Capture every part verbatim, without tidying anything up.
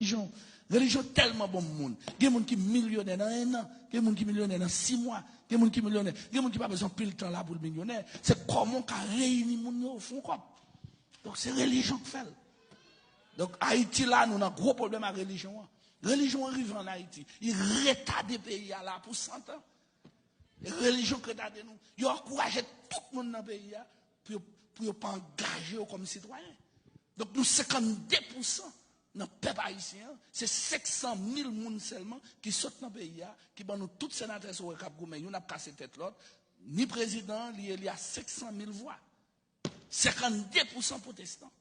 Relijyon, relijyon tèlman bon moun. Gen moun ki milyonè nan en an, gen moun ki milyonè nan sis mwa, gen moun ki milyonè, gen moun ki pa bezwen anpil tan la pou l milyonè. Se kòman w ka reyini moun yo, fè yon kòb. Donk, se relijyon k fè l. Donk, Ayiti la, nou nan gwo pwoblèm ak relijyon an. Relijyon an rive ann Ayiti. Li retade peyi a la pou santan. E relijyon k retade nou. Yo ankouraje tout moun nan peyi a pou yo, pou yo pa angaje yo kòm sitwayen. Donk, nou senkannde pousan nan pèp ayisyen an, se senk san mil moun sèlman ki sot nan peyi a, ki ban nou tout senatè sa w wè k ap goumen, youn ap kase tèt lòt, ni prezidan an, li eli a senk san mil vwa. Senkannde pousan pwotestan.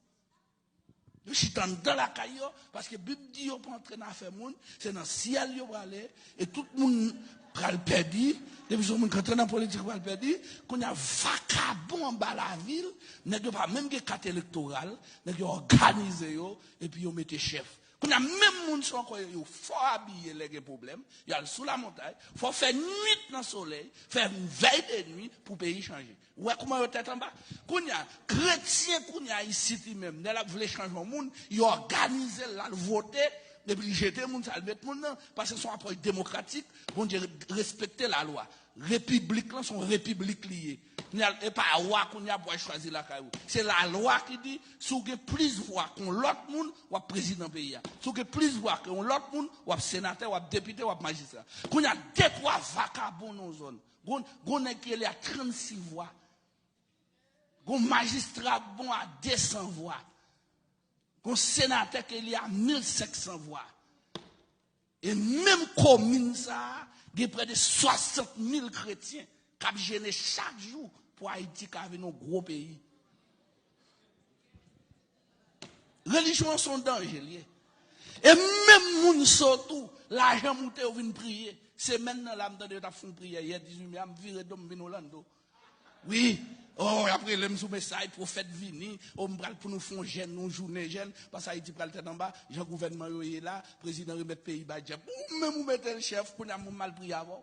Yo chita anndan lakay yo, paske Bib di yo pa antre nan afè moun, se nan syèl yo prale, e tout moun pral pèdi, depi se yon moun k antre nan politik pral pèdi, kounye a vakabon anba lavil, nèg yo pa menm gen kat elektoral, nèg yo òganize yo, epi yo mete chèf. Kounye a menm moun sa ankò yo, yo fò abiye lè gen pwoblèm, y al sou lamontay, fò fè nwit nan solèy, fè vèy de nwi pou peyi chanje. Ou wè kòman yo tèt anba? Kounye a, kretyen kounye a isit li menm, lè l ap vle chanje yon moun, yo òganize l, l al vote, epi l jete moun sa, l met moun nan, paske se yon apwòch demokratik, Bondye respekte lalwa. Repiblik lan se yon repiblik li ye. Kounye a, e pa wa kounye a pou al chwazi lakay ou. Se lalwa ki di, si w gen plis vwa ke yon lòt moun, w ap prezidan peyi a. Si w gen plis vwa ke yon lòt moun, w ap senatè, w ap depite, w ap majistra. Kounye a, de twa vakabon nan yon zòn. Gon, gon nèg ki ele a trannsis vwa. Gon majistra bon a de san vwa. Gon senatè ki ele a mil senk san vwa. E menm komin sa a, gen prè de swasant mil kretyen k ap jene chak jou pou Ayiti ka vin yon gwo peyi. Relijyon an se yon danje l ye. E menm moun sa tou, lajan moute yo vin priye. Semèn nan la, m tande yo t ap fè yon priyè yè dizuit me a, m vire do m vin Orlando. Wi, oh, y ap rele m sou mesaj, pwofèt vini, oh, m pral pou nou fè yon jèn, yon jounen jèn, paske Ayiti pral tèt anba, jan gouvènman yo ye la, prezidan remèt peyi bay dyab. Ou menm ou mete l chèf, kounye a m al priye avè w.